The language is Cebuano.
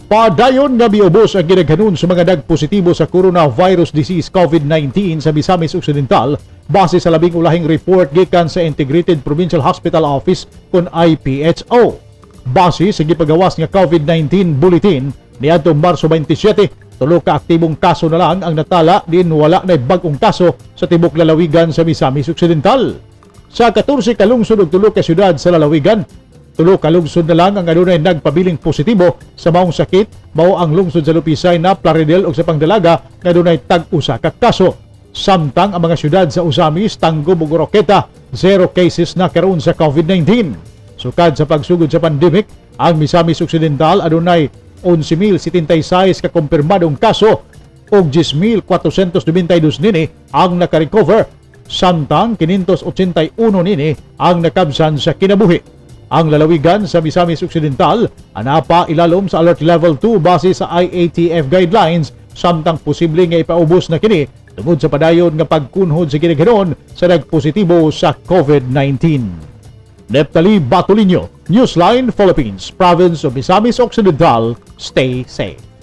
Padayon nga miubos ang gidaghanon sa mga nagpositibo sa coronavirus disease COVID-19 sa Misamis Occidental base sa labing ulahing report gikan sa Integrated Provincial Hospital Office kon IPHO. Base sa gipagawas nga COVID-19 bulletin niadtong Marso 27, 3 ka aktibong kaso na lang ang natala din wala na bag-ong kaso sa tibok lalawigan sa Misamis Occidental. Sa 14 ka lungsod ug 3 ka syudad sa lalawigan, 3 ka lungsod na lang ang adunay nagpabiling positibo sa maong sakit, mao ang lungsod sa Lupisay na Plaridel ug sa Pangdalaga nga adunay tag-usa ka kaso. Samtang ang mga syudad sa Ozamiz, Tangub ug Oroquieta, zero cases na karon sa COVID-19. Sukad sa pagsugod sa pandemic, ang Misamis Occidental adunay 11,076 ka kumpirmadong kaso ug 10,492 nini ang nakarecover, samtang 581 nini ang nakabsan sa kinabuhi. Ang lalawigan sa Misamis Occidental anapa ilalom sa Alert Level 2 base sa IATF guidelines, samtang posible nga ipaubos na kini tungod sa padayon nga pagkunhod sa gidaghanon sa nagpositibo sa COVID-19. Neptali Batolino, Newsline Philippines, Province of Misamis Occidental, stay safe.